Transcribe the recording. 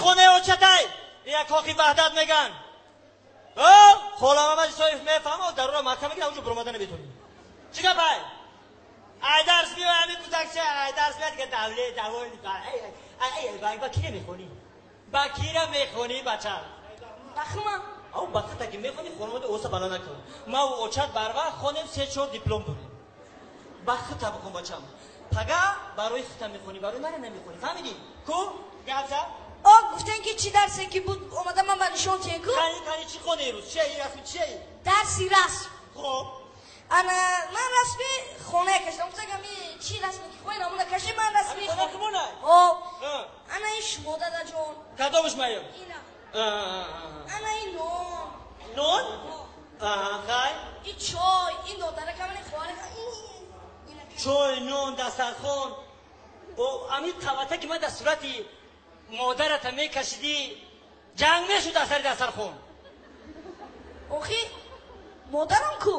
Хонаи очатай, ина Кохи Ваҳдат меган. Хола Мамад Исоев мефаҳма, дарура маҳкам мекунад, онҷо буромада наметонӣ. Чӣ гапай? Ай дарс биёй, ҳами кӯдакча, ай дарс биёй, дига давле даволи. Ба кира мехонӣ? Ба кира мехонӣ, бача? Бахма. Ав, ба хата ки мехонӣ, хонавода оса бала накун. Ма у очат барвақт хонем, се чор диплом дорем. Ба хата бихон, бачам. Пага барои хата мехонӣ, барои мара намехонӣ. Фаҳмидӣ? Ку? Гап зад? О, гуфтен ки чӣ дарсе ки буд, омада ман ба нишон тиен ку? Кани, кани, чӣ хоне рӯз? Чия ин расми чия? Дарси расм. Хоб. Ана ман расми хона кашидам. Гуфтам ами чӣ расме ки хоҳед, ҳамона кашид, ман расми хона кимонай? О. Ана ин шумо, дадаҷон. Кадомаш маё? Ина. Ана ин нон. Нон? Аҳа, хай. Ин чой, ин додаракам, ин хоҳаракам. Чой, нон, дастархон. О, ами қавата ки ман дар сурати модарата мекашидӣ, ҷанг мешуд дар сари дастархон. Охи, модарам ку?